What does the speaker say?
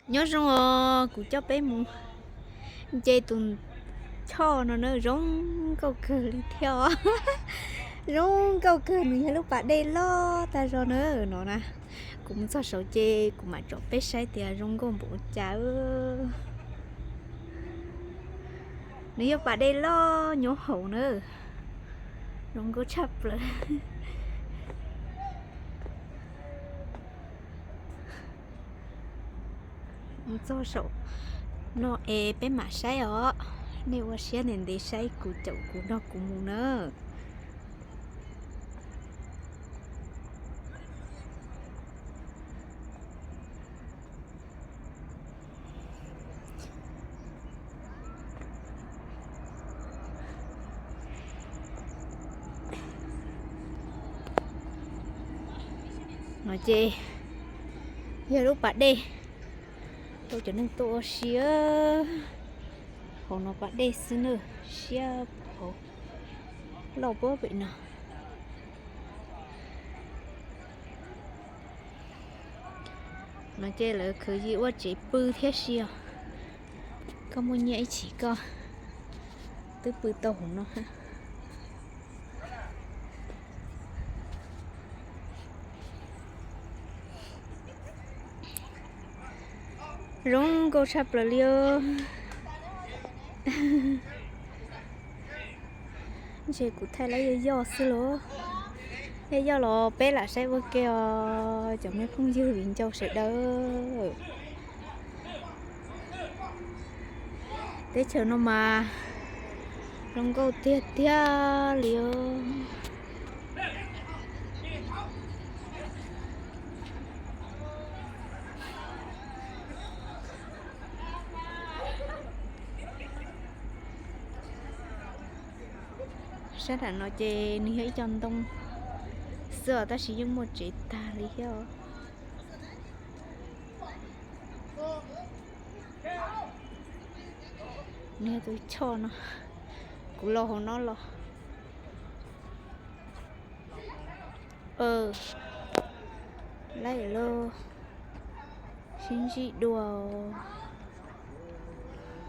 Nyob zoo os, kuv coj peb mus nce tus choj no na, zoo nkauj kawg li thiab os. Zoo nkauj kawg, nws yog lub pas dej loj tag zog na no na. Kuv mus txog saud ces kuv mam tsom peb saib tias zoo nkauj npaum cas. Nws yog pas dej loj nyob hauv na, zoo nkauj tshaj plaws. Mus txog saum no es peb mam saib os. Nej ua siab ntev ntev saib kuv caum kuv nrog kuv mus na. No ces yog lub pas dej rau cov neeg tuaj ua si. Hauv no pas dej xwb na, siab hauv, loj puag pem no. No ces lawv khwv yig ua tsev pw thiab si os. Koj muaj nyiaj ib chim koj twb pw tau hauv no. Zoo nkauj tshaj plaws li os. Ntshe kuv thaij lawv yog yoj xwb los. Yog yoj los peb lam saib ua ke os cov me phooj ywg viv ncaus sawv daws. Teb chaws no mas zoo nkauj tiag tiag li os. Sab nram no ces nws yog ib co ntoo xwb os, tab sis yeej muaj tsev tag li thiab os. Nws yog tus choj no, kuv los hauv no los. Lawv los sib ntsib dua os.